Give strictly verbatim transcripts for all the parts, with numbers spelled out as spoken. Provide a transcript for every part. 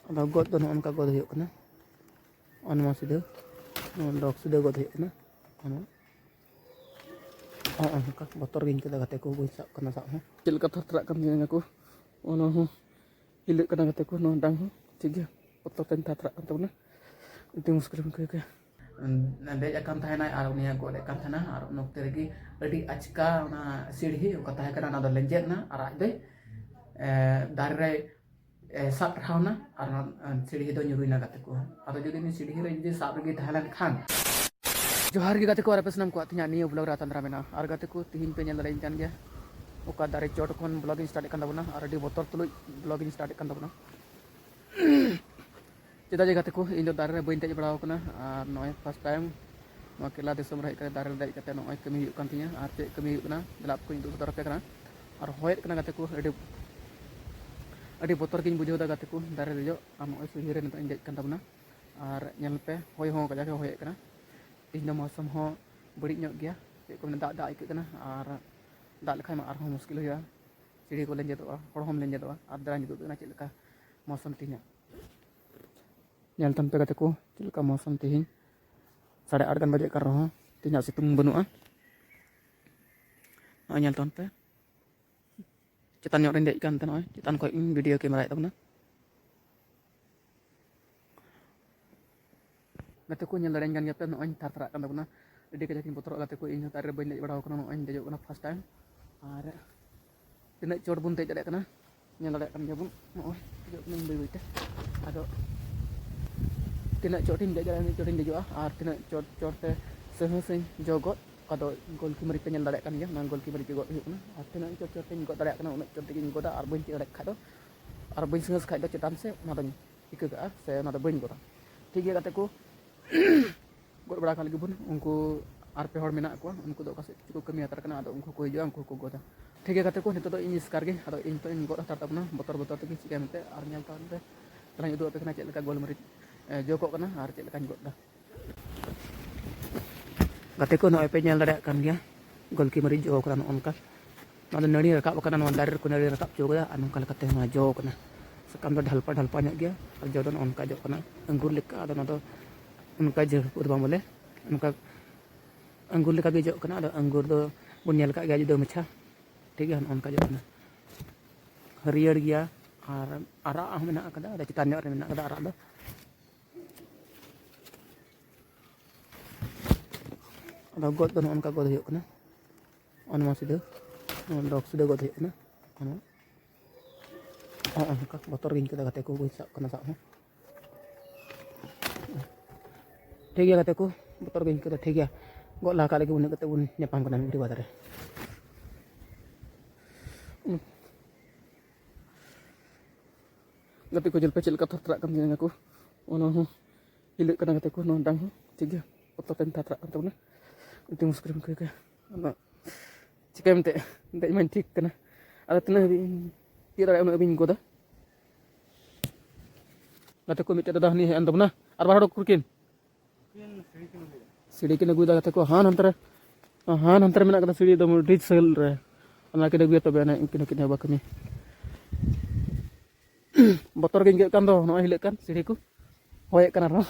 ᱟᱫᱚ ᱜᱚᱫ ᱫᱚ ᱱᱚᱜᱼᱚ ᱱᱚᱝᱠᱟ ᱜᱚᱫ ᱦᱩᱭᱩᱜ ᱠᱟᱱᱟ᱾ ᱱᱚᱜᱼᱚ ᱱᱚᱣᱟ ᱥᱤᱫᱷᱟᱹ, ᱱᱚᱣᱟ ᱰᱚᱜᱽ ᱥᱤᱫᱷᱟᱹ ᱜᱚᱫ ᱦᱩᱭᱩᱜ ᱠᱟᱱᱟ᱾ ᱱᱚᱜᱼᱚ ᱱᱚᱣᱟ᱾ ᱱᱚᱜᱼᱚ ᱱᱚᱝᱠᱟ ᱵᱚᱛᱚᱨ ᱜᱤᱧ ᱟᱹᱭᱠᱟᱹᱣᱫᱟ ᱜᱟᱛᱮ ᱠᱚ, ᱵᱟᱹᱧ ᱥᱟᱵ ᱠᱟᱱᱟ ᱥᱟᱵ ᱦᱚᱸ᱾ ᱪᱮᱫ ᱞᱮᱠᱟ ᱛᱷᱟᱨ ᱛᱷᱟᱨᱟᱜ ᱠᱟᱱ ᱛᱤᱧᱟ ᱡᱟᱸᱜᱟ ᱠᱚ, ᱚᱱᱟ ᱦᱚᱸ ᱦᱤᱞᱟᱹᱜ ᱠᱟᱱᱟ ᱜᱟᱛᱮ ᱠᱚ, ᱱᱚᱣᱟ ᱰᱟᱝ ᱦᱚᱸ ᱴᱷᱤᱠ ᱜᱮᱭᱟ, ᱵᱚᱛᱚᱨ ᱛᱮᱧ ᱛᱷᱟᱨ ᱛᱷᱟᱨᱟᱜ ᱠᱟᱱ ᱛᱟᱵᱚᱱᱟ, ᱟᱹᱰᱤ ᱢᱩᱥᱠᱤᱞ ᱮᱢ ᱟᱹᱭᱠᱟᱹᱣ ᱠᱮᱭᱟ᱾ ᱫᱮᱡ ᱟᱠᱟᱱ ᱛᱟᱦᱮᱱᱟᱭ ᱟᱨ ᱩᱱᱤᱭᱟᱜ ᱜᱚᱫ ᱮᱫ ᱠᱟᱱ ᱛᱟᱦᱮᱱᱟ, ᱟᱨ ᱩᱱ ᱚᱠᱛᱮ ᱨᱮᱜᱮ ᱟᱹᱰᱤ ᱟᱪᱠᱟ ᱚᱱᱟ ᱥᱤᱲᱦᱤ ᱚᱠᱟ ᱛᱟᱦᱮᱸ ᱠᱟᱱᱟ, ᱚᱱᱟ ᱫᱚ ᱞᱮᱸᱡᱮᱫ ᱮᱱᱟ ᱟᱨ ᱟᱡ ᱫᱚᱭ, ᱮ, ᱫᱟᱨᱮ ᱨᱮᱭ, ᱮ, ᱥᱟᱵ ᱴᱷᱟᱶ ᱮᱱᱟ ᱟᱨ ᱚᱱᱟ, ᱮ, ᱥᱤᱲᱦᱤ ᱫᱚ ᱧᱩᱨᱩᱭᱮᱱᱟ ᱜᱟᱛᱮ ᱠᱚ᱾ ᱟᱫᱚ ᱡᱩᱫᱤ ᱩᱱᱤ ᱥᱤᱲᱦᱤ ᱨᱮ ᱡᱩᱫᱤ ᱥᱟᱵ ᱨᱮᱜᱮ ᱛᱟᱦᱮᱸ ᱞᱮᱱ ᱠᱷᱟᱱ᱾ ᱡᱚᱦᱟᱨ ᱜᱮ ᱜᱟᱛᱮ ᱠᱚ, ᱟᱨ ᱟᱯᱮ ᱥᱟᱱᱟᱢ ᱠᱚᱣᱟᱜ ᱛᱮᱦᱮᱧᱟᱜ ᱱᱤᱭᱟᱹ vlog ᱨᱮ ᱟᱛᱟᱝ ᱫᱟᱨᱟᱢ ᱢᱮᱱᱟᱜᱼᱟ᱾ ᱟᱨ ᱜᱟᱛᱮ ᱠᱚ, ᱛᱮᱦᱮᱧ ᱯᱮ ᱧᱮᱞ ᱫᱟᱲᱮᱭᱟᱹᱧ ᱠᱟᱱ ᱜᱮᱭᱟ ᱚᱠᱟ ᱫᱟᱨᱮ ᱪᱚᱴ ᱠᱷᱚᱱ vlog ᱤᱧ start ᱮᱫ ᱠᱟᱱ ᱛᱟᱵᱚᱱᱟ, ᱟᱨ ᱟᱹᱰᱤ ᱵᱚᱛᱚᱨ ᱛᱩᱞᱩᱡ vlog ᱤᱧ start ᱮᱫ ᱠᱟᱱ ᱛᱟᱵᱚᱱᱟ᱾ ᱪᱮᱫᱟᱜ ᱡᱮ ᱜᱟᱛᱮ ᱠᱚ, ᱤᱧ ᱫᱚ ᱫᱟᱨᱮ ᱨᱮ ᱵᱟᱹᱧ ᱫᱮᱡ ᱵᱟᱲᱟ ᱟᱠᱟᱱᱟ, ᱟᱨ ᱱᱚᱜᱼᱚᱭ first time ᱱᱚᱣᱟ ᱠᱮᱨᱞᱟ ᱫᱤᱥᱚᱢ ᱨᱮ ᱦᱮᱡ ᱠᱟᱛᱮ ᱫᱟᱨᱮ ᱨᱮ ᱫᱮᱡ ᱠᱟᱛᱮ ᱱᱚᱜᱼᱚᱭ ᱠᱟᱹᱢᱤ ᱦᱩᱭᱩᱜ ᱠᱟᱱ ᱛᱤᱧᱟᱹ᱾ ᱟᱨ ᱪᱮᱫ ᱠᱟᱹᱢᱤ ᱦᱩᱭᱩᱜ ᱠᱟᱱᱟ, ᱫᱮᱞᱟ ᱟᱯᱮ ᱠᱚᱧ ᱩᱫᱩᱜ ᱥᱚᱫᱚᱨ ᱟᱯᱮ ᱠᱟᱱᱟ᱾ ᱟᱨ ᱦᱚᱭᱮᱫ ᱠᱟᱱᱟ ᱜᱟᱛᱮ ᱠᱚ, ᱟᱹᱰᱤ, ᱟᱹᱰᱤ ᱵᱚᱛᱚᱨ ᱜᱤᱧ ᱵᱩᱡᱷᱟᱹᱣ ᱮᱫᱟ ᱜᱟᱛᱮ ᱠᱚ, ᱫᱟᱨᱮ ᱫᱮᱡᱚᱜ᱾ ᱟᱨ ᱱᱚᱜᱼᱚᱭ ᱥᱤᱲᱦᱤ ᱨᱮ ᱱᱤᱛᱚᱜ ᱤᱧ ᱫᱮᱡ ᱠᱟᱱ ᱛᱟᱵᱚᱱᱟ᱾ ᱟᱨ ᱧᱮᱞ ᱯᱮ, ᱦᱚᱭ ᱦᱚᱸ ᱠᱟᱡᱟᱠ ᱮ ᱦᱚᱭᱮᱫ ᱠᱟᱱᱟ᱾ ᱛᱮᱦᱮᱧ ᱫᱚ ᱢᱳᱥᱚᱢ ᱦᱚᱸ ᱵᱟᱹᱲᱤᱡ ᱧᱚᱜ ᱜᱮᱭᱟ, ᱪᱮᱫ ᱠᱚ ᱢᱮᱱᱟ, ᱫᱟᱜ ᱫᱟᱜ ᱟᱹᱭᱠᱟᱹᱜ ᱠᱟᱱᱟ᱾ ᱟᱨ ᱫᱟᱜ ᱞᱮᱠᱷᱟᱱ ᱢᱟ ᱟᱨᱦᱚᱸ ᱢᱩᱥᱠᱤᱞ ᱦᱩᱭᱩᱜᱼᱟ, ᱥᱤᱲᱦᱤ ᱠᱚ ᱞᱮᱸᱡᱮᱫᱚᱜᱼᱟ, ᱦᱚᱲ ᱦᱚᱸᱢ ᱞᱮᱸᱡᱮᱫᱚᱜᱼᱟ᱾ ᱟᱨ ᱫᱟᱬᱟᱧ ᱩᱫᱩᱜ ᱟᱯᱮ ᱠᱟᱱᱟ ᱪᱮᱫ ᱞᱮᱠᱟ ᱢᱳᱥᱚᱢ ᱛᱮᱦᱮᱧᱟᱜ᱾ ᱧᱮᱞ ᱛᱟᱵᱚᱱ ᱯᱮ ᱜᱟᱛᱮ ᱠᱚ, ᱪᱮᱫ ᱞᱮᱠᱟ ᱢᱳᱥᱚᱢ ᱛᱮᱦᱮᱧ, ᱥᱟᱲᱮ ᱟᱴ ᱜᱟᱱ ᱵᱟᱡᱮ ᱠᱟᱱ ᱨᱮᱦᱚᱸ ᱛᱮᱦᱮᱧᱟᱜ ᱥᱤᱛᱩᱝ ᱵᱟᱹᱱᱩᱜᱼᱟ᱾ ᱱᱚᱜᱼᱚᱭ ᱧᱮᱞ ᱛᱟᱵᱚᱱ ᱯᱮ, ᱪᱮᱛᱟᱱ ᱧᱚᱜ ᱨᱤᱧ ᱫᱮᱡ ᱠᱟᱱ ᱛᱟᱦᱮᱸ, ᱱᱚᱜᱼᱚᱭ ᱪᱮᱛᱟᱱ ᱠᱷᱚᱱ ᱤᱧ video camera ᱭᱮᱫ ᱛᱟᱵᱚᱱᱟ᱾ ᱜᱟᱛᱮ ᱠᱚ, ᱧᱮᱞ ᱫᱟᱲᱮᱭᱟᱹᱧ ᱠᱟᱱ ᱜᱮᱭᱟ ᱯᱮ, ᱱᱚᱜᱼᱚᱭ ᱤᱧ ᱛᱷᱟᱨ ᱛᱷᱟᱨᱟᱜ ᱠᱟᱱ ᱛᱟᱵᱚᱱᱟ, ᱟᱹᱰᱤ ᱠᱟᱡᱟᱠ ᱤᱧ ᱵᱚᱛᱚᱨᱚᱜ ᱜᱟᱛᱮ ᱠᱚ᱾ ᱤᱧ ᱦᱚᱸ ᱫᱟᱨᱮ ᱨᱮ ᱵᱟᱹᱧ ᱫᱮᱡ ᱵᱟᱲᱟ ᱟᱠᱟᱱᱟ, ᱱᱚᱜᱼᱚᱭ ᱤᱧ ᱫᱮᱡᱚᱜ ᱠᱟᱱᱟ first time᱾ ᱟᱨ ᱛᱤᱱᱟᱹᱜ ᱪᱚᱴ ᱵᱚᱱ ᱫᱮᱡ ᱫᱟᱲᱮᱭᱟᱜ ᱠᱟᱱᱟ, ᱧᱮᱞ ᱫᱟᱲᱮᱭᱟᱜ ᱠᱟᱱ ᱜᱮᱭᱟ ᱵᱚᱱ, ᱱᱚᱜᱼᱚᱭ ᱫᱮᱡᱚᱜ ᱠᱟᱹᱱᱟᱹᱧ ᱵᱟᱹᱭ ᱵᱟᱹᱭ ᱛᱮ᱾ ᱟᱫᱚ ᱛᱤᱱᱟᱹᱜ ᱪᱚᱴ ᱤᱧ ᱫᱮᱡ ᱫᱟᱲᱮᱭᱟᱜᱼᱟ, ᱩᱱᱟᱹᱜ ᱪᱚᱴ ᱤᱧ ᱫᱮᱡᱚᱜᱼᱟ᱾ ᱟᱨ ᱛᱤᱱᱟᱹᱜ ᱪᱚᱴ ᱪᱚᱴ ᱛᱮ ᱥᱟᱹᱦᱟᱹᱥ ᱤᱧ ᱡᱚ ᱜᱚᱫ, ᱚᱠᱟ ᱫᱚ ᱜᱳᱞᱠᱤ ᱢᱟᱹᱨᱤᱪ ᱯᱮ ᱧᱮᱞ ᱫᱟᱲᱮᱭᱟᱜ ᱠᱟᱱ ᱜᱮᱭᱟ, ᱚᱱᱟ ᱜᱳᱞᱠᱤ ᱢᱟᱹᱨᱤᱪ ᱜᱮ ᱜᱚᱫ ᱦᱩᱭᱩᱜ ᱠᱟᱱᱟ᱾ ᱟᱨ ᱛᱤᱱᱟᱹᱜ ᱪᱚᱴ ᱪᱚᱴ ᱛᱮᱧ ᱜᱚᱫ ᱫᱟᱲᱮᱭᱟᱜ ᱠᱟᱱᱟ, ᱩᱱᱟᱹᱜ ᱪᱚᱴ ᱛᱮᱜᱮᱧ ᱜᱚᱫᱟ᱾ ᱟᱨ ᱵᱟᱹᱧ ᱛᱤᱭᱟᱹᱜ ᱫᱟᱲᱮᱭᱟᱜ ᱠᱷᱟᱡ ᱫᱚ, ᱟᱨ ᱵᱟᱹᱧ ᱥᱟᱹᱦᱟᱹᱥ ᱠᱷᱟᱡ ᱫᱚ ᱪᱮᱛᱟᱱ ᱥᱮᱫ, ᱚᱱᱟ ᱫᱚᱧ ᱤᱠᱟᱹ ᱠᱟᱜᱼᱟ, ᱥᱮ ᱚᱱᱟ ᱫᱚ ᱵᱟᱹᱧ ᱜᱚᱫᱟ᱾ ᱴᱷᱤᱠ ᱜᱮᱭᱟ ᱜᱟᱛᱮ ᱠᱚ, ᱜᱚᱫ ᱵᱟᱲᱟ ᱠᱟᱜ ᱞᱟᱹᱜᱤᱫ ᱵᱚᱱ᱾ ᱩᱱᱠᱩ ᱟᱨ ᱯᱮ ᱦᱚᱲ ᱢᱮᱱᱟᱜ ᱠᱚᱣᱟ, ᱩᱱᱠᱩ ᱫᱚ ᱚᱠᱟ ᱥᱮᱫ ᱪᱚᱠᱚ ᱠᱟᱹᱢᱤ ᱦᱟᱛᱟᱲ ᱠᱟᱱᱟ, ᱟᱫᱚ ᱩᱱᱠᱩ ᱠᱚ ᱦᱤᱡᱩᱜᱼᱟ, ᱩᱱᱠᱩ ᱠᱚ ᱜᱚᱫᱟ᱾ ᱴᱷᱤᱠ ᱜᱮᱭᱟ ᱜᱟᱛᱮ ᱠᱚ, ᱱᱤᱛᱚᱜ ᱫᱚ ᱤᱧ ᱮᱥᱠᱟᱨ ᱜᱮ, ᱟᱫᱚ ᱤᱧ ᱱᱤᱛᱚᱜ ᱤᱧ ᱜᱚᱫ ᱦᱟᱛᱟᱲ ᱛᱟᱵᱚᱱᱟ ᱵᱚᱛᱚᱨ ᱵᱚᱛᱚᱨ ᱛᱮᱜᱮ, ᱪᱤᱠᱟᱹᱭᱟ ᱢᱮᱱᱛᱮ᱾ ᱟᱨ ᱧᱮᱞ ᱛᱟᱵᱚᱱ ᱯᱮ, ᱛᱟᱦᱞᱮᱧ ᱩᱫᱩᱜ ᱟᱯᱮ ᱠᱟᱱᱟ ᱪᱮᱫ ᱞᱮᱠᱟ ᱜᱳᱞᱢᱟᱹᱨᱤᱪ, ᱮ, ᱡᱚ ᱠᱚᱜ ᱠᱟᱱᱟ ᱟᱨ ᱪᱮᱫ ᱞᱮᱠᱟᱧ ᱜᱚᱫ ᱮᱫᱟ᱾ ᱜᱟᱛᱮ ᱠᱚ, ᱱᱚᱜᱼᱚᱭ ᱯᱮ ᱧᱮᱞ ᱫᱟᱲᱮᱭᱟᱜ ᱠᱟᱱ ᱜᱮᱭᱟ, ᱜᱳᱞᱠᱤ ᱢᱟᱹᱨᱤᱪ ᱡᱚ ᱠᱟᱱᱟ ᱱᱚᱜᱼᱚ ᱱᱚᱝᱠᱟ᱾ ᱱᱚᱣᱟ ᱫᱚ ᱱᱟᱹᱲᱤ ᱨᱟᱠᱟᱵ ᱟᱠᱟᱱᱟ, ᱱᱚᱣᱟ ᱫᱟᱨᱮ ᱨᱮᱠᱚ ᱱᱟᱹᱲᱤ ᱨᱟᱠᱟᱵ ᱦᱚᱪᱚ ᱠᱟᱫᱟ ᱟᱨ ᱱᱚᱝᱠᱟ ᱞᱮᱠᱟᱛᱮ ᱱᱚᱣᱟ ᱡᱚ ᱠᱟᱱᱟ᱾ ᱥᱟᱠᱟᱢ ᱫᱚ ᱰᱷᱟᱞᱯᱟ ᱰᱷᱟᱞᱯᱟ ᱧᱚᱜ ᱜᱮᱭᱟ ᱟᱨ ᱡᱚ ᱫᱚ ᱱᱚᱜᱼᱚ ᱱᱚᱝᱠᱟ ᱡᱚᱜ ᱠᱟᱱᱟ᱾ ᱟᱝᱜᱩᱨ ᱞᱮᱠᱟ, ᱟᱫᱚ ᱱᱚᱣᱟ ᱫᱚ ᱚᱱᱠᱟ ᱡᱟᱹᱲ ᱠᱚᱫᱚ ᱵᱟᱝ, ᱵᱚᱞᱮ ᱚᱱᱠᱟ ᱟᱝᱜᱩᱨ ᱞᱮᱠᱟ ᱜᱮ ᱡᱚᱜ ᱠᱟᱱᱟ᱾ ᱟᱫᱚ ᱟᱝᱜᱩᱨ ᱫᱚ ᱵᱚᱱ ᱧᱮᱞ ᱠᱟᱜ ᱜᱮᱭᱟ ᱡᱩᱫᱟᱹ ᱢᱟᱪᱷᱟ, ᱴᱷᱤᱠ ᱜᱮᱭᱟ, ᱱᱚᱜᱼᱚ ᱱᱚᱝᱠᱟ ᱡᱚᱜ ᱠᱟᱱᱟ᱾ ᱦᱟᱹᱨᱭᱟᱹᱲ ᱜᱮᱭᱟ ᱟᱨ ᱟᱨᱟᱜ ᱦᱚᱸ ᱢᱮᱱᱟᱜ ᱟᱠᱟᱫᱟ, ᱟᱫᱚ ᱪᱮᱛᱟᱱ ᱧᱚᱜ ᱨᱮ ᱢᱮᱱᱟᱜ ᱟᱠᱟᱫᱟ ᱟᱨᱟᱜ ᱫᱚ᱾ ᱟᱫᱚ ᱜᱚᱫ ᱫᱚ ᱱᱚᱜᱼᱚ ᱱᱚᱝᱠᱟ ᱜᱚᱫ ᱦᱩᱭᱩᱜ ᱠᱟᱱᱟ᱾ ᱚᱱᱟ ᱥᱤᱫᱷᱟᱹ, ᱱᱚᱣᱟ ᱰᱚᱜᱽ ᱥᱤᱫᱷᱟᱹ ᱜᱚᱫ ᱦᱩᱭᱩᱜ ᱠᱟᱱᱟ᱾ ᱚᱱᱟ ᱦᱚᱸᱜᱼᱚ ᱱᱚᱝᱠᱟ ᱵᱚᱛᱚᱨ ᱜᱤᱧ ᱟᱹᱭᱠᱟᱹᱣᱫᱟ ᱜᱟᱛᱮ ᱠᱚ, ᱵᱟᱹᱧ ᱥᱟᱵ ᱠᱟᱱᱟ ᱥᱟᱵ ᱦᱚᱸ᱾ ᱴᱷᱤᱠ ᱜᱮᱭᱟ ᱜᱟᱛᱮ ᱠᱚ, ᱵᱚᱛᱚᱨ ᱜᱤᱧ ᱟᱹᱭᱠᱟᱹᱣᱫᱟ᱾ ᱴᱷᱤᱠ ᱜᱮᱭᱟ, ᱜᱚᱫ ᱞᱟᱦᱟ ᱠᱟᱜ ᱞᱟᱹᱜᱤᱫ ᱵᱚᱱ, ᱤᱱᱟᱹ ᱠᱟᱛᱮ ᱵᱚᱱ ᱧᱟᱯᱟᱢ ᱠᱟᱱᱟ ᱢᱤᱫ ᱜᱷᱟᱹᱲᱤ ᱵᱟᱫᱽ ᱨᱮ᱾ ᱜᱟᱛᱮ ᱠᱚ, ᱧᱮᱞ ᱯᱮ ᱪᱮᱫ ᱞᱮᱠᱟ ᱛᱷᱟᱨ ᱛᱷᱟᱨᱟᱜ ᱠᱟᱱ ᱛᱤᱧᱟ ᱠᱚ, ᱚᱱᱟ ᱦᱚᱸ ᱦᱤᱞᱟᱹᱜ ᱠᱟᱱᱟ ᱜᱟᱛᱮ ᱠᱚ, ᱱᱚᱣᱟ ᱰᱟᱝ ᱦᱚᱸ ᱴᱷᱤᱠ ᱜᱮᱭᱟ, ᱯᱚᱛᱚᱵ ᱯᱮᱱ ᱛᱷᱟᱨ ᱛᱷᱟᱨᱟᱜ ᱠᱟᱱ ᱛᱟᱵᱚᱱᱟ, ᱟᱹᱰᱤ ᱢᱩᱥᱠᱤᱞ ᱮᱢ ᱟᱹᱭᱠᱟᱹᱣ ᱠᱮᱫᱟ᱾ ᱟᱫᱚ ᱪᱤᱠᱟᱹᱭᱟᱢ ᱮᱱᱛᱮᱫ, ᱫᱮᱡ ᱢᱟᱧ ᱴᱷᱤᱠ ᱠᱟᱱᱟ, ᱟᱫᱚ ᱛᱤᱱᱟᱹᱜ ᱦᱟᱹᱵᱤᱡ ᱤᱧ ᱛᱤᱭᱳᱜ ᱫᱟᱲᱮᱭᱟᱜᱼᱟ ᱩᱱᱟᱹᱜ ᱦᱟᱹᱵᱤᱡ ᱤᱧ ᱜᱚᱫᱟ᱾ ᱜᱟᱛᱮ ᱠᱚ ᱢᱤᱫᱴᱮᱡ ᱫᱟᱫᱟ ᱦᱟᱹᱱᱤ ᱦᱮᱡ ᱮᱱ ᱛᱟᱵᱚᱱᱟ, ᱟᱨ ᱵᱟᱨ ᱦᱚᱲ ᱩᱠᱩᱨ ᱠᱤᱱ? ᱥᱤᱲᱤ ᱠᱤᱱ ᱟᱹᱜᱩᱭᱮᱫᱟ ᱜᱟᱛᱮ ᱠᱚ, ᱦᱟᱱ ᱦᱟᱱᱛᱮ ᱨᱮ, ᱦᱟᱱ ᱦᱟᱱᱛᱮ ᱨᱮ ᱢᱮᱱᱟᱜ ᱠᱟᱫᱟ ᱥᱤᱲᱤ, ᱮᱠᱫᱚᱢ ᱟᱹᱰᱤ ᱡᱷᱟᱹᱞ ᱨᱮ᱾ ᱚᱱᱟ ᱠᱤᱱ ᱟᱹᱜᱩᱭᱟ, ᱛᱚᱵᱮ ᱟᱹᱱᱤᱡ ᱩᱱᱠᱤᱱ ᱦᱚᱸᱠᱤᱱ ᱮᱦᱚᱵᱟ ᱠᱟᱹᱢᱤ᱾ ᱵᱚᱛᱚᱨ ᱜᱤᱧ ᱟᱹᱭᱠᱟᱹᱜ ᱠᱟᱱ ᱫᱚ, ᱱᱚᱜᱼᱚᱭ ᱦᱤᱞᱟᱹᱜ ᱠᱟᱱ ᱥᱤᱲᱤ ᱠᱚ, ᱦᱚᱭᱮᱫ ᱠᱟᱱ ᱟᱨᱦᱚᱸ᱾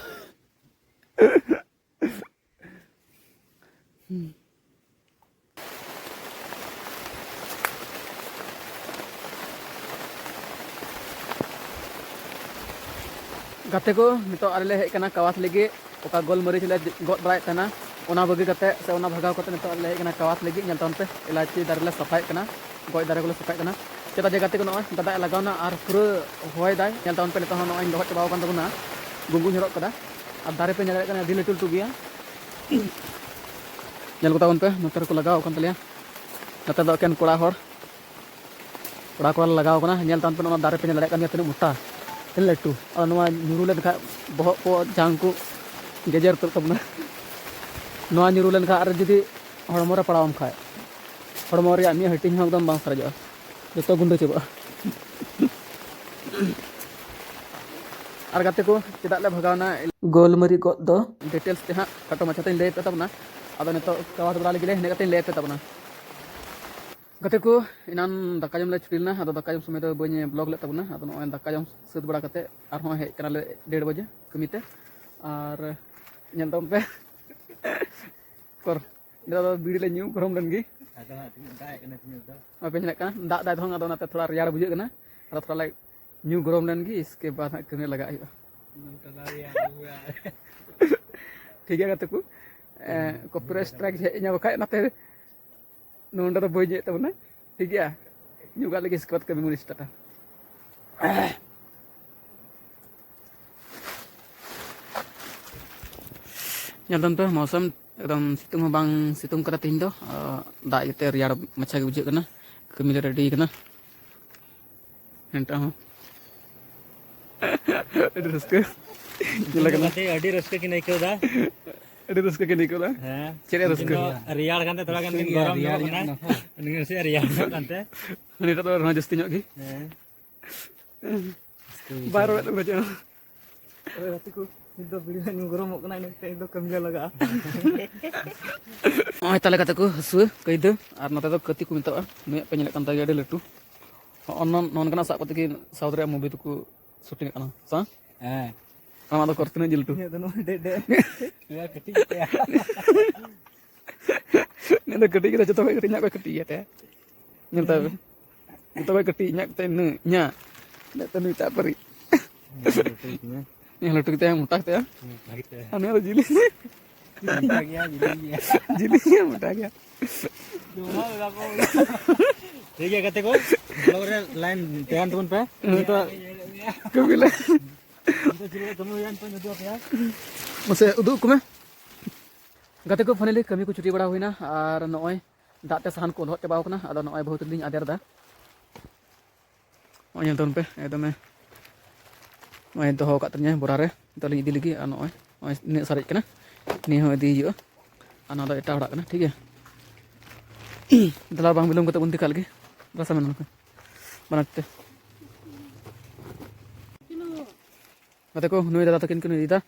ᱜᱟᱛᱮ ᱠᱚ, ᱱᱤᱛᱚᱜ ᱟᱞᱮ ᱞᱮ ᱦᱮᱡ ᱠᱟᱱᱟ ᱠᱟᱣᱟᱥ ᱞᱟᱹᱜᱤᱫ᱾ ᱚᱠᱟ ᱜᱳᱞᱢᱟᱹᱨᱤᱪ ᱞᱮ ᱜᱚᱫ ᱵᱟᱲᱟᱭᱮᱫ ᱛᱟᱦᱮᱱᱟ, ᱚᱱᱟ ᱵᱟᱹᱜᱤ ᱠᱟᱛᱮ ᱥᱮ ᱚᱱᱟ ᱵᱷᱟᱜᱟᱣ ᱠᱟᱛᱮ ᱱᱤᱛᱚᱜ ᱟᱞᱮ ᱞᱮ ᱦᱮᱡ ᱠᱟᱱᱟ ᱠᱟᱣᱟᱥ ᱞᱟᱹᱜᱤᱫ᱾ ᱧᱮᱞ ᱛᱟᱵᱚᱱ ᱯᱮ, ᱮᱞᱟᱪᱤ ᱫᱟᱨᱮ ᱞᱮ ᱥᱟᱯᱷᱟᱭᱮᱫ ᱠᱟᱱᱟ, ᱜᱚᱡ ᱫᱟᱨᱮ ᱠᱚᱞᱮ ᱥᱟᱯᱷᱟᱭᱮᱫ ᱠᱟᱱᱟ᱾ ᱪᱮᱫᱟᱜ ᱡᱮ ᱜᱟᱛᱮ ᱠᱚ, ᱱᱚᱜᱼᱚᱭ ᱫᱟᱜ ᱮ ᱞᱟᱜᱟᱣᱱᱟ ᱟᱨ ᱯᱩᱨᱟᱹ ᱦᱚᱭ ᱫᱟᱭ᱾ ᱧᱮᱞ ᱛᱟᱵᱚᱱ ᱯᱮ, ᱱᱤᱛᱚᱜ ᱦᱚᱸ ᱱᱚᱜᱼᱚᱭ ᱞᱚᱦᱚᱫ ᱪᱟᱵᱟᱣ ᱟᱠᱟᱱ ᱛᱟᱵᱚᱱᱟ, ᱜᱩᱸᱜᱩ ᱧᱚᱨᱚᱜ ᱠᱟᱫᱟ᱾ ᱟᱨ ᱫᱟᱨᱮ ᱯᱮ ᱧᱮᱞ ᱫᱟᱲᱮᱭᱟᱜ ᱠᱟᱱᱟ, ᱟᱹᱰᱤ ᱞᱟᱹᱴᱩ ᱞᱟᱹᱴᱩ ᱜᱮᱭᱟ᱾ ᱧᱮᱞ ᱠᱚ ᱛᱟᱵᱚᱱ ᱯᱮ, ᱱᱚᱛᱮ ᱨᱮᱠᱚ ᱞᱟᱜᱟᱣ ᱟᱠᱟᱱ ᱛᱟᱞᱮᱭᱟ᱾ ᱱᱚᱛᱮ ᱫᱚ ᱮᱠᱮᱱ ᱠᱚᱲᱟ ᱦᱚᱲ, ᱠᱚᱲᱟ ᱠᱚᱲᱟ ᱞᱮ ᱞᱟᱜᱟᱣ ᱠᱟᱱᱟ᱾ ᱧᱮᱞ ᱛᱟᱵᱚᱱ ᱯᱮ, ᱱᱚᱣᱟ ᱫᱟᱨᱮ ᱯᱮ ᱧᱮᱞ ᱫᱟᱲᱮᱭᱟᱜ ᱠᱟᱱ ᱜᱮᱭᱟ ᱛᱤᱱᱟᱹᱜ ᱢᱚᱴᱟ, ᱛᱤᱱᱟᱹᱜ ᱞᱟᱹᱴᱩ᱾ ᱟᱨ ᱱᱚᱣᱟ ᱧᱩᱨᱩ ᱞᱮᱱᱠᱷᱟᱱ ᱵᱚᱦᱚᱜ ᱠᱚ, ᱡᱟᱝ ᱠᱚ ᱜᱮᱡᱮᱨ ᱩᱛᱟᱹᱨᱚᱜ ᱛᱟᱵᱚᱱᱟ᱾ ᱱᱚᱣᱟ ᱧᱩᱨᱩ ᱞᱮᱱᱠᱷᱟᱱ ᱟᱨ ᱡᱩᱫᱤ ᱦᱚᱲᱢᱚ ᱨᱮ ᱯᱟᱲᱟᱣᱟᱢ ᱠᱷᱟᱡ, ᱦᱚᱲᱢᱚ ᱨᱮᱭᱟᱜ ᱢᱤᱫ ᱦᱟᱹᱴᱤᱧ ᱦᱚᱸ ᱮᱠᱫᱚᱢ ᱵᱟᱝ ᱥᱟᱨᱮᱡᱚᱜᱼᱟ, ᱡᱚᱛᱚ ᱜᱩᱸᱰᱟᱹ ᱪᱟᱵᱟᱜᱼᱟ᱾ ᱟᱨ ᱜᱟᱛᱮ ᱠᱚ, ᱪᱮᱫᱟᱜ ᱞᱮ ᱵᱷᱟᱜᱟᱣᱱᱟ ᱜᱳᱞᱢᱟᱹᱨᱤᱪ ᱜᱚᱫ ᱫᱚ? ᱰᱤᱴᱮᱞᱥ ᱛᱮ ᱦᱟᱸᱜ ᱠᱷᱟᱴᱚ ᱢᱟᱪᱷᱟ ᱛᱮᱧ ᱞᱟᱹᱭ ᱟᱯᱮ ᱛᱟᱵᱚᱱᱟ᱾ ᱟᱫᱚ ᱱᱤᱛᱚᱜ ᱠᱟᱣᱟᱥ ᱵᱟᱲᱟ ᱞᱟᱹᱜᱤᱫ ᱞᱮ, ᱤᱱᱟᱹ ᱠᱟᱛᱮᱧ ᱞᱟᱹᱭ ᱟᱯᱮ ᱛᱟᱵᱚᱱᱟ᱾ ᱜᱟᱛᱮ ᱠᱚ, ᱮᱱᱟᱱ ᱫᱟᱠᱟ ᱡᱚᱢ ᱞᱮ ᱪᱷᱩᱴᱤ ᱞᱮᱱᱟ, ᱟᱫᱚ ᱫᱟᱠᱟ ᱡᱚᱢ ᱥᱚᱢᱚᱭ ᱫᱚ ᱵᱟᱹᱧ ᱵᱞᱚᱜ ᱞᱮᱫ ᱛᱟᱵᱚᱱᱟ᱾ ᱟᱫᱚ ᱱᱚᱜᱼᱚᱭ ᱫᱟᱠᱟ ᱡᱚᱢ ᱥᱟᱹᱛ ᱵᱟᱲᱟ ᱠᱟᱛᱮ ᱟᱨᱦᱚᱸ ᱦᱮᱡ ᱠᱟᱱᱟᱞᱮ ᱰᱮᱲ ᱵᱟᱡᱮ ᱠᱟᱹᱢᱤᱛᱮ᱾ ᱟᱨ ᱧᱮᱞ ᱛᱟᱵᱚᱱ ᱯᱮ, ᱠᱚᱨ, ᱱᱤᱛᱚᱜ ᱫᱚ ᱵᱤᱲᱤ ᱞᱮ ᱧᱩ ᱜᱚᱨᱚᱢ ᱞᱮᱱ ᱜᱮ᱾ ᱟᱫᱚ ᱦᱟᱸᱜ ᱛᱤᱱᱟᱹᱜ ᱫᱟᱜ ᱮᱫ ᱠᱟᱱᱟ ᱛᱤᱱᱟᱹᱜ ᱫᱚ᱾ ᱵᱟᱯᱮ ᱧᱮᱞᱮᱫ ᱠᱟᱱᱟ, ᱫᱟᱜ ᱫᱟᱭ ᱛᱚ, ᱟᱫᱚ ᱚᱱᱟᱛᱮ ᱛᱷᱚᱲᱟ ᱨᱮᱭᱟᱲ ᱵᱩᱡᱷᱟᱹᱜ ᱠᱟᱱᱟ᱾ ᱟᱫᱚ ᱛᱷᱚᱲᱟ ᱞᱮ ᱧᱩ ᱜᱚᱨᱚᱢ ᱞᱮᱱ ᱜᱮ, ᱤᱥᱠᱮ ᱵᱟᱫ ᱦᱟᱸᱜ ᱠᱟᱹᱢᱤ ᱨᱮ ᱞᱟᱜᱟᱜ ᱦᱩᱭᱩᱜᱼᱟ᱾ ᱴᱷᱤᱠ ᱜᱮᱭᱟ ᱜᱟᱛᱮ ᱠᱚ, ᱠᱚᱯᱤᱨᱟᱭᱤᱴ ᱥᱴᱨᱟᱭᱤᱠ ᱦᱮᱡ ᱤᱧᱟ, ᱵᱟᱠᱷᱟᱡ ᱚᱱᱟᱛᱮ ᱱᱚᱰᱮ ᱫᱚ ᱵᱟᱹᱧ ᱤᱭᱟᱹᱭᱮᱫ ᱛᱟᱵᱚᱱᱟ, ᱴᱷᱤᱠ ᱜᱮᱭᱟ? ᱧᱩ ᱠᱟᱜ ᱞᱟᱹᱜᱤᱫ, ᱤᱥᱠᱮ ᱵᱟᱫ ᱠᱟᱹᱢᱤ ᱢᱩᱱᱤᱥ ᱴᱟᱴᱟ᱾ ᱧᱮᱞ ᱛᱟᱵᱚᱱ ᱯᱮ ᱢᱳᱥᱚᱢ, ᱮᱠᱫᱚᱢ ᱥᱤᱛᱩᱝ ᱦᱚᱸ ᱵᱟᱝ ᱥᱤᱛᱩᱝ ᱠᱟᱱᱟ ᱛᱮᱦᱮᱧ ᱫᱚ, ᱟᱨ ᱫᱟᱜ ᱤᱭᱟᱹᱛᱮ ᱨᱮᱭᱟᱲ ᱢᱟᱪᱷᱟ ᱜᱮ ᱵᱩᱡᱷᱟᱹᱜ ᱠᱟᱱᱟ᱾ ᱠᱟᱹᱢᱤ ᱞᱮ ᱨᱮᱰᱤ ᱠᱟᱱᱟ᱾ ᱮᱱᱴᱟ ᱦᱚᱸ᱾ ᱟᱹᱰᱤ ᱨᱟᱹᱥᱠᱟᱹ᱾ ᱧᱮᱞ ᱠᱟᱱᱟ᱾ ᱜᱟᱛᱮ ᱟᱹᱰᱤ ᱨᱟᱹᱥᱠᱟᱹ ᱠᱤᱱ ᱟᱹᱭᱠᱟᱹᱣ ᱮᱫᱟ᱾ ᱟᱹᱰᱤ ᱨᱟᱹᱥᱠᱟᱹ ᱠᱤᱱ ᱟᱹᱭᱠᱟᱹᱣ ᱮᱫᱟ᱾ ᱦᱮᱸ᱾ ᱪᱮᱫ ᱨᱮᱭᱟᱲ ᱨᱟᱹᱥᱠᱟᱹ? ᱩᱱᱠᱤᱱ ᱫᱚ ᱨᱮᱭᱟᱲ ᱠᱟᱱᱛᱮ ᱛᱷᱚᱲᱟ ᱜᱟᱱ ᱠᱤᱱ ᱜᱚᱨᱚᱢ ᱧᱚᱜᱚᱜ ᱠᱟᱱᱟ᱾ ᱩᱱᱤ ᱱᱟᱥᱮᱭᱟᱜ ᱨᱮᱭᱟᱲ ᱧᱚᱜ ᱠᱟᱱᱛᱮ᱾ ᱩᱱᱤᱴᱟᱜ ᱫᱚ ᱟᱨᱦᱚᱸ ᱡᱟᱹᱥᱛᱤ ᱧᱚᱜ ᱜᱮ᱾ ᱦᱮᱸ᱾ ᱵᱟᱭ ᱨᱚᱲᱮᱫ ᱛᱟᱵᱚᱱᱟ ᱪᱮᱫ ᱦᱚᱸ᱾ ᱳᱭ ᱜᱟᱛᱮ ᱠᱚ, ᱱᱤᱛ ᱫᱚ ᱵᱤᱲᱤ ᱞᱮ ᱧᱩ ᱜᱚᱨᱚᱢᱚᱜ ᱠᱟᱱᱟ, ᱤᱱᱟᱹ ᱠᱟᱛᱮ ᱱᱤᱛ ᱫᱚ ᱠᱟᱹᱢᱤ ᱞᱮ ᱞᱟᱜᱟᱜᱼᱟ᱾ ᱱᱚᱜᱼᱚᱭ ᱛᱟᱦᱞᱮ ᱜᱟᱛᱮ ᱠᱚ, ᱦᱟᱹᱥᱩᱣᱟᱹ ᱠᱟᱹᱭᱫᱟᱹ, ᱟᱨ ᱱᱚᱛᱮ ᱫᱚ ᱠᱟᱹᱛᱤ ᱠᱚ ᱢᱮᱛᱟᱜᱼᱟ, ᱱᱩᱭᱟᱜ ᱯᱮ ᱧᱮᱞᱮᱫ ᱠᱟᱱ ᱛᱟᱭ ᱜᱮᱭᱟ, ᱟᱹᱰᱤ ᱞᱟᱹᱴᱩ᱾ ᱦᱚᱸᱜᱼᱚ ᱱᱚ-, ᱱᱚᱝᱠᱟᱱᱟᱜ ᱥᱟᱵ ᱠᱟᱛᱮ ᱜᱮ ᱥᱟᱣᱩᱛᱷ ᱨᱮᱭᱟᱜ movie ᱫᱚᱠᱚ shooting ᱮᱫ ᱠᱟᱱᱟ, ᱥᱮ ᱵᱟᱝ? ᱦᱮᱸ᱾ ᱟᱢᱟᱜ ᱫᱚ ᱠᱚᱨ ᱛᱤᱱᱟᱹᱜ ᱡᱤᱞ ᱞᱟᱹᱴᱩ? ᱤᱧᱟᱹᱜ ᱫᱚ ᱱᱚᱜᱼᱚᱭ ᱰᱮ-, ᱰᱮ-, ᱱᱚᱣᱟ ᱠᱟᱹᱴᱤᱡ ᱜᱮᱭᱟ᱾ ᱱᱤᱭᱟᱹ ᱫᱚ ᱠᱟᱹᱴᱤᱡ ᱜᱮ, ᱡᱚᱛᱚ ᱠᱷᱚᱱ ᱠᱟᱹᱴᱤᱡ ᱧᱚᱜ ᱠᱚ ᱠᱟᱹᱴᱤᱡ ᱜᱮᱭᱟ ᱛᱮ᱾ ᱧᱮᱞ ᱛᱟᱭ ᱯᱮ᱾ ᱡᱚᱛᱚ ᱠᱷᱚᱱ ᱠᱟᱹᱴᱤᱡ ᱤᱧᱟᱹᱜ ᱛᱮ ᱱᱩᱭ, ᱤᱧᱟᱹᱜ᱾ ᱤᱧᱟᱹᱜ ᱛᱮ ᱱᱩᱭ ᱴᱟᱜ ᱯᱟᱹᱨᱤ᱾ ᱱᱤᱭᱟᱹ ᱞᱟᱹᱴᱩ ᱜᱮᱛᱟᱭᱟ, ᱢᱚᱴᱟ ᱜᱮᱛᱟᱭᱟ᱾ ᱢᱚᱴᱟ ᱜᱮᱛᱟᱭᱟ᱾ ᱟᱨ ᱱᱩᱭ ᱫᱚ ᱡᱤᱞᱤᱧ᱾ ᱢᱚᱴᱟ ᱜᱮᱭᱟ, ᱡᱤᱞᱤᱧ ᱜᱮᱭᱟ᱾ ᱡᱤᱞᱤᱧ ᱜᱮᱭᱟ, ᱢᱚᱴᱟ ᱜᱮᱭᱟ᱾ ᱴᱷᱤᱠ ᱜᱮᱭᱟ ᱜᱟᱛᱮ ᱠᱚ, vlog ᱨᱮ line ᱛᱟᱦᱮᱱ ᱛᱟᱵᱚᱱ ᱯᱮ᱾ ᱦᱮᱸ᱾ ᱱᱤᱛᱚᱜ ᱠᱟᱹᱢᱤ ᱞᱮ᱾ ᱱᱤᱛᱚᱜ ᱪᱮᱫ ᱞᱮᱠᱟ ᱠᱟᱹᱢᱤ ᱦᱩᱭᱩᱜᱼᱟ ᱱᱤᱛᱚᱜ ᱩᱫᱩᱜ ᱟᱯᱮᱭᱟ᱾ ᱢᱟᱥᱮ ᱩᱫᱩᱜ ᱠᱚᱢᱮ᱾ ᱜᱟᱛᱮ ᱠᱚ, finally ᱠᱟᱹᱢᱤ ᱠᱚ ᱪᱷᱩᱴᱤ ᱵᱟᱲᱟ ᱦᱩᱭᱱᱟ, ᱟᱨ ᱱᱚᱜᱼᱚᱭ ᱫᱟᱜ ᱛᱮ ᱥᱟᱦᱟᱱ ᱠᱚ ᱞᱚᱦᱚᱫ ᱪᱟᱵᱟᱣ ᱠᱟᱱᱟ᱾ ᱟᱫᱚ ᱱᱚᱜᱼᱚᱭ ᱵᱟᱹᱦᱩ ᱛᱟᱹᱞᱤᱧ ᱟᱫᱮᱨ ᱮᱫᱟ᱾ ᱱᱚᱜᱼᱚᱭ ᱧᱮᱞ ᱛᱟᱵᱚᱱ ᱯᱮ, ᱮᱠᱫᱚᱢᱮ ᱱᱚᱜᱼᱚᱭ ᱫᱚᱦᱚ ᱟᱠᱟᱫ ᱛᱟᱹᱞᱤᱧᱟ ᱵᱚᱨᱟ ᱨᱮ, ᱱᱤᱛᱚᱜ ᱞᱤᱧ ᱤᱫᱤ ᱞᱟᱹᱜᱤᱫ᱾ ᱟᱨ ᱱᱚᱜᱼᱚᱭ, ᱱᱚᱜᱼᱚᱭ ᱱᱤᱱᱟᱹᱜ ᱥᱟᱨᱮᱡ ᱠᱟᱱᱟ, ᱱᱤᱭᱟᱹ ᱦᱚᱸ ᱤᱫᱤ ᱦᱩᱭᱩᱜᱼᱟ᱾ ᱟᱨ ᱱᱚᱣᱟ ᱫᱚ ᱮᱴᱟᱜ ᱦᱚᱲᱟᱜ ᱠᱟᱱᱟ, ᱴᱷᱤᱠ ᱜᱮᱭᱟ᱾ ᱫᱮᱞᱟ ᱵᱟᱝ ᱵᱤᱞᱚᱢ ᱠᱟᱛᱮ ᱵᱚᱱ ᱫᱮᱠᱷᱟᱜ ᱞᱮᱜᱮ, ᱫᱮᱞᱟ ᱥᱟᱢᱟᱱ ᱱᱚᱝᱠᱟ ᱵᱟᱱᱟᱨ ᱛᱮ᱾ ᱜᱟᱛᱮ ᱠᱚ, ᱱᱩᱭ ᱫᱟᱫᱟ ᱛᱟᱹᱠᱤᱱ ᱠᱤᱱ ᱤᱫᱤᱭᱮᱫᱟ᱾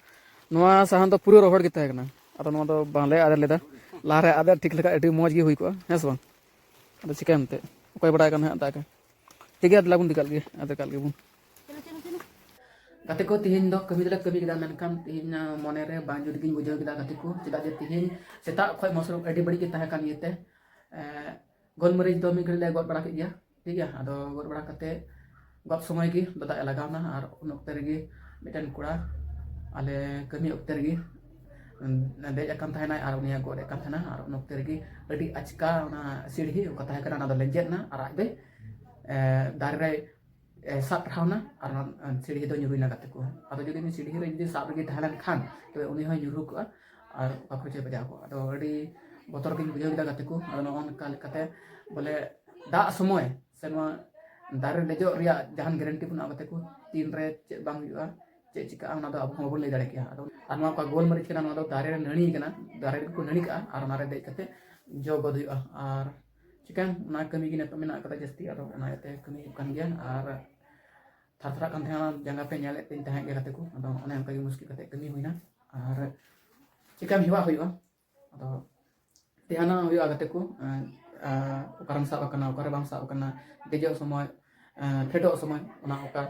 ᱱᱚᱣᱟ ᱥᱟᱦᱟᱱ ᱫᱚ ᱯᱩᱨᱟᱹ ᱨᱚᱦᱚᱲ ᱜᱮ ᱛᱟᱦᱮᱸ ᱠᱟᱱᱟ, ᱟᱫᱚ ᱱᱚᱣᱟ ᱫᱚ ᱵᱟᱝᱞᱮ ᱟᱫᱮᱨ ᱞᱮᱫᱟ᱾ ᱞᱟᱦᱟᱨᱮ ᱟᱫᱮᱨ ᱴᱷᱤᱠ ᱞᱮᱠᱷᱟᱱ ᱟᱹᱰᱤ ᱢᱚᱡᱽ ᱜᱮ ᱦᱩᱭ ᱠᱚᱜᱼᱟ, ᱦᱮᱸ ᱥᱮ ᱵᱟᱝ? ᱟᱫᱚ ᱪᱤᱠᱟᱹᱭᱟᱢ ᱮᱱᱛᱮᱫ, ᱚᱠᱚᱭ ᱵᱟᱲᱟᱭ ᱠᱟᱱ ᱦᱟᱸᱜ ᱫᱟᱜᱟᱭ᱾ ᱴᱷᱤᱠ ᱜᱮᱭᱟ, ᱫᱮᱞᱟ ᱵᱚᱱ ᱫᱮᱠᱟᱞ ᱜᱮ, ᱟᱨ ᱫᱮᱠᱟᱞ ᱜᱮᱵᱚᱱ᱾ ᱜᱟᱛᱮ ᱠᱚ, ᱛᱤᱦᱤᱧ ᱫᱚ ᱠᱟᱹᱢᱤ ᱫᱚᱞᱮ ᱠᱟᱹᱢᱤ ᱠᱮᱫᱟ, ᱢᱮᱱᱠᱷᱟᱱ ᱛᱤᱦᱤᱧ ᱢᱚᱱᱮ ᱨᱮ ᱵᱟᱝ ᱡᱩᱛ ᱜᱤᱧ ᱵᱩᱡᱷᱟᱹᱣ ᱠᱮᱫᱟ ᱜᱟᱛᱮ ᱠᱚ, ᱪᱮᱫᱟᱜ ᱡᱮ ᱛᱤᱦᱤᱧ ᱥᱮᱛᱟᱜ ᱠᱷᱚᱱ ᱢᱚᱥᱨᱩᱢ ᱟᱹᱰᱤ ᱵᱟᱹᱲᱤᱡ ᱜᱮ ᱛᱟᱦᱮᱸ ᱠᱟᱱ ᱤᱭᱟᱹᱛᱮ, ᱮᱸ, ᱜᱳᱞᱢᱟᱹᱨᱤᱪ ᱫᱚ ᱢᱤᱫ ᱜᱷᱟᱹᱲᱤᱡ ᱞᱮ ᱜᱚᱫ ᱵᱟᱲᱟ ᱠᱮᱫ ᱜᱮᱭᱟ, ᱴᱷᱤᱠ ᱜᱮᱭᱟ᱾ ᱟᱫᱚ ᱜᱚᱫ ᱵᱟᱲᱟ ᱠᱟᱛᱮ ᱜᱚᱫ ᱥᱚᱢᱚᱭ ᱜᱮ ᱫᱟᱜ ᱮ ᱞᱟᱜᱟᱣ ᱮᱱᱟ, ᱟᱨ ᱩᱱ ᱚᱠᱛᱮ ᱨᱮᱜᱮ ᱢᱤᱫᱴᱮᱱ ᱠᱚᱲᱟ ᱟᱞᱮ ᱠᱟᱹᱢᱤ ᱚᱠᱛᱮ ᱨᱮᱜᱮ, ᱩᱸ, ᱫᱮᱡ ᱟᱠᱟᱱ ᱛᱟᱦᱮᱱᱟᱭ ᱟᱨ ᱩᱱᱤᱭᱟᱜ ᱜᱚᱫ ᱮᱫ ᱠᱟᱱ ᱛᱟᱦᱮᱱᱟ, ᱟᱨ ᱩᱱ ᱚᱠᱛᱮ ᱨᱮᱜᱮ ᱟᱹᱰᱤ ᱟᱪᱠᱟ ᱚᱱᱟ ᱥᱤᱲᱦᱤ ᱚᱠᱟ ᱛᱟᱦᱮᱸ ᱠᱟᱱᱟ, ᱚᱱᱟ ᱫᱚ ᱞᱮᱸᱡᱮᱫ ᱮᱱᱟ ᱟᱨ ᱟᱡ ᱫᱚᱭ, ᱮ, ᱫᱟᱨᱮ ᱨᱮ, ᱮ, ᱥᱟᱵ ᱴᱷᱟᱶ ᱮᱱᱟ ᱟᱨ ᱚᱱᱟ, ᱮ, ᱥᱤᱲᱦᱤ ᱫᱚ ᱧᱩᱨᱩᱭᱮᱱᱟ ᱜᱟᱛᱮ ᱠᱚ᱾ ᱟᱫᱚ ᱡᱩᱫᱤ ᱩᱱᱤ ᱥᱤᱲᱦᱤ ᱨᱮ ᱡᱩᱫᱤ ᱥᱟᱵ ᱨᱮᱜᱮ ᱛᱟᱦᱮᱸ ᱞᱮᱱ ᱠᱷᱟᱱ, ᱛᱚᱵᱮ ᱩᱱᱤ ᱦᱚᱸᱭ ᱧᱩᱨᱦᱩ ᱠᱚᱜᱼᱟ ᱟᱨ ᱚᱠᱟ ᱠᱚᱨᱮ ᱪᱚᱭ ᱵᱟᱡᱟᱣ ᱠᱚᱜᱼᱟ᱾ ᱟᱫᱚ ᱟᱹᱰᱤ ᱵᱚᱛᱚᱨ ᱜᱤᱧ ᱵᱩᱡᱷᱟᱹᱣ ᱠᱮᱫᱟ ᱜᱟᱛᱮ ᱠᱚ᱾ ᱟᱫᱚ ᱱᱚᱜᱼᱚ ᱱᱚᱝᱠᱟ ᱞᱮᱠᱟᱛᱮ ᱵᱚᱞᱮ ᱫᱟᱜ ᱥᱚᱢᱚᱭ ᱥᱮ ᱱᱚᱣᱟ ᱫᱟᱨᱮ ᱨᱮ ᱫᱮᱡᱚᱜ ᱨᱮᱭᱟᱜ ᱡᱟᱦᱟᱱ guarantee ᱵᱟᱹᱱᱩᱜᱼᱟ ᱜᱟᱛᱮ ᱠᱚ, ᱛᱤᱱᱨᱮ ᱪᱮᱫ ᱵᱟᱝ ᱦᱩᱭᱩᱜᱼᱟ, ᱪᱮᱫ ᱪᱤᱠᱟᱹᱜᱼᱟ, ᱚᱱᱟ ᱫᱚ ᱟᱵᱚ ᱦᱚᱸ ᱵᱟᱵᱚᱱ ᱞᱟᱹᱭ ᱫᱟᱲᱮ ᱠᱮᱭᱟ᱾ ᱟᱫᱚ ᱟᱨ ᱱᱚᱣᱟ ᱚᱠᱟ ᱜᱳᱞᱢᱟᱹᱨᱤᱪ ᱠᱟᱱᱟ, ᱱᱚᱣᱟ ᱫᱚ ᱫᱟᱨᱮ ᱨᱮ ᱱᱟᱹᱲᱤ ᱠᱟᱱᱟ, ᱫᱟᱨᱮ ᱨᱮᱜᱮ ᱠᱚ ᱱᱟᱹᱲᱤ ᱠᱟᱜᱼᱟ ᱟᱨ ᱚᱱᱟ ᱨᱮ ᱫᱮᱡ ᱠᱟᱛᱮ ᱡᱚ ᱜᱚᱫ ᱦᱩᱭᱩᱜᱼᱟ᱾ ᱟᱨ ᱪᱤᱠᱟᱹᱭᱟᱢ, ᱚᱱᱟ ᱠᱟᱹᱢᱤ ᱜᱮ ᱱᱤᱛᱚᱜ ᱢᱮᱱᱟᱜ ᱠᱟᱫᱟ ᱡᱟᱹᱥᱛᱤ, ᱟᱫᱚ ᱚᱱᱟ ᱤᱭᱟᱹᱛᱮ ᱠᱟᱹᱢᱤ ᱦᱩᱭᱩᱜ ᱠᱟᱱ ᱜᱮᱭᱟ᱾ ᱟᱨ ᱛᱷᱟᱨ ᱛᱷᱟᱨᱟᱜ ᱠᱟᱱ ᱛᱟᱦᱮᱸᱱᱟ, ᱡᱟᱸᱜᱟ ᱯᱮ ᱧᱮᱞᱮᱫ ᱛᱤᱧ ᱛᱟᱦᱮᱸᱫ ᱜᱮ ᱜᱟᱛᱮ ᱠᱚ, ᱟᱫᱚ ᱚᱱᱮ ᱚᱱᱠᱟ ᱜᱮ ᱢᱩᱥᱠᱤᱞ ᱠᱟᱛᱮ ᱠᱟᱹᱢᱤ ᱦᱩᱭᱱᱟ᱾ ᱟᱨ ᱪᱤᱠᱟᱹᱭᱟᱢ, ᱦᱮᱣᱟᱜ ᱦᱩᱭᱩᱜᱼᱟ᱾ ᱟᱫᱚ ᱫᱷᱮᱭᱟᱱᱟᱜ ᱦᱩᱭᱩᱜᱼᱟ ᱜᱟᱛᱮ ᱠᱚ, ᱮᱸ, ᱮᱸ, ᱚᱠᱟᱨᱮᱢ ᱥᱟᱵ ᱟᱠᱟᱱᱟ, ᱚᱠᱟᱨᱮ ᱵᱟᱢ ᱥᱟᱵ ᱟᱠᱟᱱᱟ, ᱫᱮᱡᱚᱜ ᱥᱚᱢᱚᱭ, ᱮᱸ, ᱯᱷᱮᱰᱚᱜ ᱥᱚᱢᱚᱭ, ᱚᱱᱟ ᱚᱠᱟ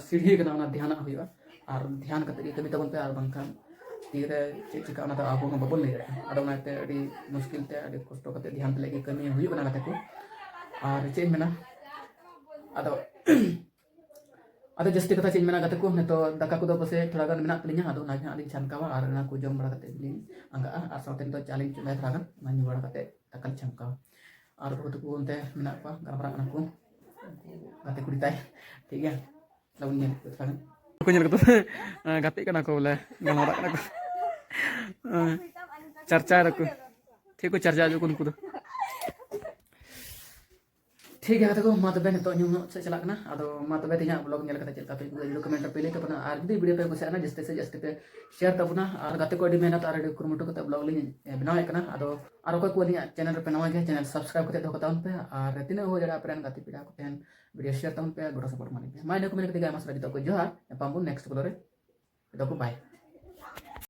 ᱥᱤᱲᱦᱤ ᱠᱟᱱᱟ, ᱚᱱᱟ ᱫᱷᱮᱭᱟᱱᱟᱜ ᱦᱩᱭᱩᱜᱼᱟ᱾ ᱟᱨ ᱫᱷᱮᱭᱟᱱ ᱠᱟᱛᱮ ᱜᱮ ᱠᱟᱹᱢᱤ ᱛᱟᱵᱚᱱ ᱯᱮ, ᱟᱨ ᱵᱟᱝᱠᱷᱟᱱ ᱛᱤᱨᱮ ᱪᱮᱫ ᱪᱤᱠᱟᱹᱜᱼᱟ, ᱚᱱᱟ ᱫᱚ ᱟᱵᱚ ᱦᱚᱸ ᱵᱟᱵᱚᱱ ᱞᱟᱹᱭ ᱫᱟᱲᱮᱭᱟᱜᱼᱟ᱾ ᱟᱫᱚ ᱚᱱᱟᱛᱮ ᱟᱹᱰᱤ ᱢᱩᱥᱠᱤᱞ ᱛᱮ, ᱟᱹᱰᱤ ᱠᱚᱥᱴᱚ ᱠᱟᱛᱮ ᱫᱷᱮᱭᱟᱱ ᱛᱮᱞᱮ ᱜᱮ ᱠᱟᱹᱢᱤ ᱦᱩᱭᱩᱜ ᱠᱟᱱᱟ ᱜᱟᱛᱮ ᱠᱚ᱾ ᱟᱨ ᱪᱮᱫ ᱤᱧ ᱢᱮᱱᱟ, ᱟᱫᱚ ᱟᱫᱚ ᱡᱟᱹᱥᱛᱤ ᱠᱟᱛᱷᱟ ᱪᱮᱫ ᱤᱧ ᱢᱮᱱᱟ ᱜᱟᱛᱮ ᱠᱚ, ᱱᱤᱛᱚᱜ ᱫᱟᱠᱟ ᱠᱚᱫᱚ ᱯᱟᱥᱮᱡ ᱛᱷᱚᱲᱟ ᱜᱟᱱ ᱢᱮᱱᱟᱜ ᱛᱟᱹᱞᱤᱧᱟ, ᱟᱫᱚ ᱚᱱᱟ ᱜᱮ ᱦᱟᱸᱜ ᱞᱤᱧ ᱪᱷᱟᱱᱠᱟᱣᱟ ᱟᱨ ᱚᱱᱟ ᱠᱚ ᱡᱚᱢ ᱵᱟᱲᱟ ᱠᱟᱛᱮ ᱜᱮᱞᱤᱧ ᱟᱸᱜᱟᱜᱼᱟ᱾ ᱟᱨ ᱥᱟᱶᱛᱮ ᱱᱤᱛᱚᱜ ᱪᱟ ᱞᱤᱧ ᱪᱚᱸᱫᱟᱭᱟ ᱛᱷᱚᱲᱟ ᱜᱟᱱ, ᱚᱱᱟ ᱧᱩ ᱵᱟᱲᱟ ᱠᱟᱛᱮ ᱫᱟᱠᱟ ᱞᱤᱧ ᱪᱷᱟᱱᱠᱟᱣᱟ᱾ ᱟᱨ ᱵᱟᱹᱦᱩ ᱛᱟᱠᱚ ᱚᱱᱛᱮ ᱢᱮᱱᱟᱜ ᱠᱚᱣᱟ, ᱜᱟᱞᱢᱟᱨᱟᱜ ᱠᱟᱱᱟ ᱠᱚ, ᱜᱟᱛᱮ ᱠᱩᱲᱤ ᱛᱟᱭ, ᱴᱷᱤᱠ ᱜᱮᱭᱟ᱾ ᱛᱟᱵᱚᱱ ᱧᱮᱞ ᱠᱚ ᱛᱷᱚᱲᱟ ᱜᱟᱱ᱾ ᱠᱚ ᱧᱮᱞ ᱠᱚᱫᱚ ᱜᱟᱛᱮᱜ ᱠᱟᱱᱟ ᱠᱚ ᱵᱚᱞᱮ, ᱜᱟᱞᱢᱟᱨᱟᱜ ᱠᱟᱱᱟ ᱠᱚ, ᱪᱟᱨᱪᱟᱭ ᱫᱟᱠᱚ᱾ ᱪᱮᱫ ᱠᱚ ᱪᱟᱨᱪᱟ ᱦᱚᱪᱚ ᱠᱚ ᱱᱩᱠᱩ ᱫᱚ? ᱴᱷᱤᱠ ᱜᱮᱭᱟ ᱜᱟᱛᱮ ᱠᱚ, ᱢᱟ ᱛᱚᱵᱮ ᱱᱤᱛᱚᱜ ᱧᱩ ᱧᱚᱜ ᱥᱮᱫ ᱪᱟᱞᱟᱜ ᱠᱟᱱᱟ᱾ ᱟᱫᱚ ᱢᱟ ᱛᱚᱵᱮ ᱛᱮᱦᱮᱧᱟᱜ vlog ᱧᱮᱞ ᱠᱟᱛᱮ ᱪᱮᱫ ᱞᱮᱠᱟ ᱯᱮ ᱟᱹᱭᱠᱟᱹᱣ ᱠᱮᱫᱟ, ᱡᱩᱫᱤ comment ᱨᱮ ᱯᱮ ᱞᱟᱹᱭ ᱛᱟᱵᱚᱱᱟ, ᱟᱨ ᱡᱩᱫᱤ video ᱯᱮ ᱠᱩᱥᱤᱭᱟᱜ ᱠᱟᱱᱟ, ᱡᱟᱹᱥᱛᱤ ᱥᱮ ᱡᱟᱹᱥᱛᱤ ᱯᱮ share ᱛᱟᱵᱚᱱᱟ᱾ ᱟᱨ ᱜᱟᱛᱮ ᱠᱚ, ᱟᱹᱰᱤ ᱢᱮᱦᱱᱚᱛ ᱟᱨ ᱟᱹᱰᱤ ᱠᱩᱨᱩᱢᱩᱴᱩ ᱠᱟᱛᱮ vlog ᱞᱤᱧ, ᱮ, ᱵᱮᱱᱟᱣᱮᱫ ᱠᱟᱱᱟ᱾ ᱟᱫᱚ ᱟᱨ ᱚᱠᱚᱭ ᱠᱚ ᱟᱹᱞᱤᱧᱟᱜ channel ᱨᱮᱯᱮ ᱱᱟᱣᱟ ᱜᱮᱭᱟ, channel subscribe ᱠᱟᱛᱮ ᱫᱚᱦᱚ ᱠᱟᱛᱟᱵᱚᱱ ᱯᱮ, ᱟᱨ ᱛᱤᱱᱟᱹᱜ ᱦᱩᱭ ᱫᱟᱲᱮᱭᱟᱜᱼᱟ ᱟᱯᱮ ᱨᱮᱱ ᱜᱟᱛᱮ ᱯᱮᱲᱟ ᱠᱚ ᱴᱷᱮᱱ video share ᱛᱟᱵᱚᱱ ᱯᱮ, ᱜᱚᱲᱚ support ᱮᱢᱟ ᱞᱤᱧ ᱯᱮ᱾ ᱢᱟ ᱤᱱᱟᱹ ᱠᱚ ᱢᱮᱱ ᱠᱟᱛᱮ ᱜᱮ ᱟᱭᱢᱟ ᱥᱟᱨᱦᱟᱣ ᱡᱚᱛᱚ ᱠᱚ ᱡᱚᱦᱟᱨ, ᱧᱟᱯᱟᱢ ᱵᱚᱱ next vlog ᱨᱮ, ᱡᱚᱛᱚ ᱠᱚ bye᱾